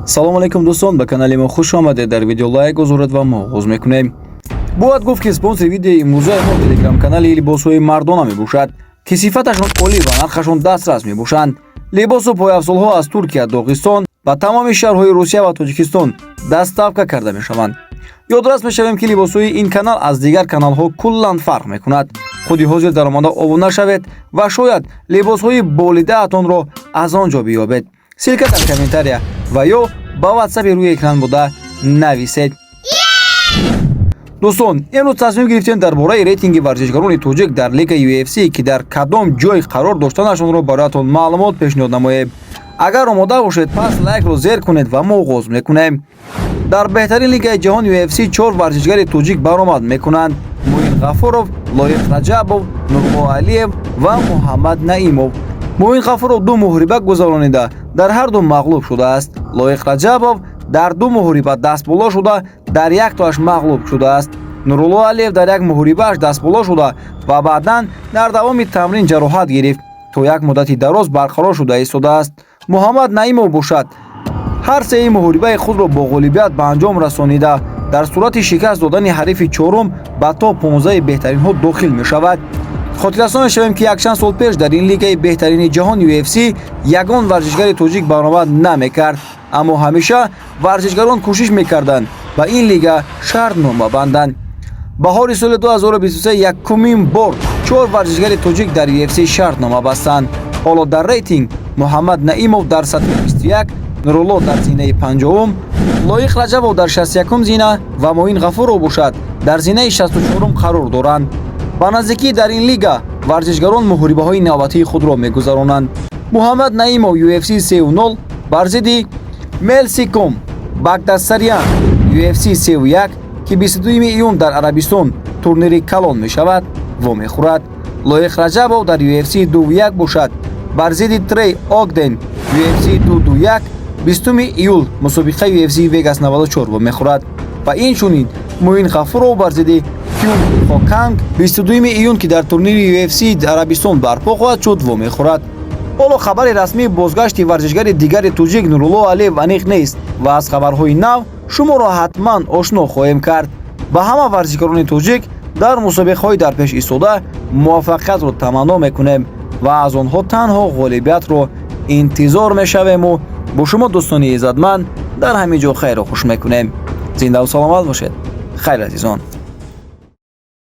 Салому алейкум, дӯстон, ба канали мо хуш омадед. Дар видео лайк гузоред ва мо оғоз мекунем. Бояд гуфт, ки спонсори видеои имрӯзаи мо телеграм-канали либосҳои мардона мебошад, ки сифаташон олӣ ва нархашон дастрас мебошанд. Либосу пойафзолҳо аз Туркия, Доғистон ба тамоми шаҳрҳои Русия ва Тоҷикистон доставка карда мешаванд. Ёдрас мешавем, ки либосҳои ин канал аз дигар каналҳо куллан фарқ мекунад. Худи ҳозир даромада обуна шавед ва шояд либосҳои болидаатонро аз он ҷо биёбед. Ссылка дар комментария ва ё ба ватсапи рӯи экран буда нависед. Дӯстон, имрӯз тасмим гирифтем дар бораи рейтинги варзишгарони тоҷик дар лигаи UFC, ки дар кадом ҷой қарор доштанашонро бароятон маълумот пешниҳод намоем. Агар омода бошед, пас лайкро зер кунед ва мо оғоз мекунем. Дар беҳтарин лигаи ҷаҳон UFC чор варзишгари тоҷик баромад мекунанд: Муин Ғафуров, Лоиқ Раҷабов, Нурулло Алиев ва Муҳаммад Наимов. Муин Ғафуров ду муҳориба гузаронида, дар ҳар ду мағлуб шудааст. Лоиқ Раҷабов дар ду муҳориба дастболо шуда, дар яктоаш мағлуб шудааст. Нурулло Алиев дар як муҳорибааш дастболо шуда ва баъдан дар давоми тамрин ҷароҳат гирифт, то як муддати дароз барқарор шуда истодааст. Муҳаммад Наимов бошад, ҳар сеи муҳорибаи худро бо ғолибият ба анҷом расонида, дар сурати шикаст додани ҳарифи чорум ба топ 15 беҳтаринҳо дохил мешавад. Хотиррасон мешавем, ки якчанд сол пеш дар ин лигаи беҳтарини ҷаҳон UFC ягон варзишгари тоҷик баромад намекард, аммо ҳамеша варзишгарон кӯшиш мекарданд, ба ин лига шартнома банданд. Баҳори соли 2023 якумин бор чор варзишгари тоҷик дар UFC шартнома бастанд. Ҳоло дар рейтинг Муҳаммад Наимов дар сатҳи 21, Нурулло дар зинаи 50-ум, Лоиқ Раҷабов дар 61-ум зина ва Муин Ғафуров бошад, дар зинаи 64-ум қарор доранд. Ба наздикӣ дар ин лига варзишгарон муҳорибаҳои навбатии худро мегузаронанд. Муҳаммад Наимов UFC 3-0 бар зидди Мелсиком Багдасарян, UFC 3-1, ки 22 июн дар Арабистон турнири калон мешавад, вомехӯрад. Лоиқ Раҷабов дар UFC 2-1 бошад, бар зидди Трей Огден UFC 2-2-1, 20 июл мусобиқаи UFC Vegas 94 вомехӯрад ва инчунин Муин Ғафуров бар зидди Кюн Хо Канг 22 июн, ки дар турнири UFC Арабистон барпо хоҳад шуд, вомехӯрад. Ҳоло хабари расмии бозгашти варзишгари дигари тоҷик Нурулло Алиев аниқ нест ва аз хабарҳои нав шуморо ҳатман ошно хоҳем кард. Ба ҳама варзишгарони тоҷик дар мусобиқаҳои дар пеш истода муваффақиятро таманно мекунем ва аз онҳо танҳо ғолибиятро интизор мешавему бо шумо, дӯстони иззатманд, дар ҳамин ҷо хайру хуш мекунем. Зиндаву саломат бошед. Хайр, азизон.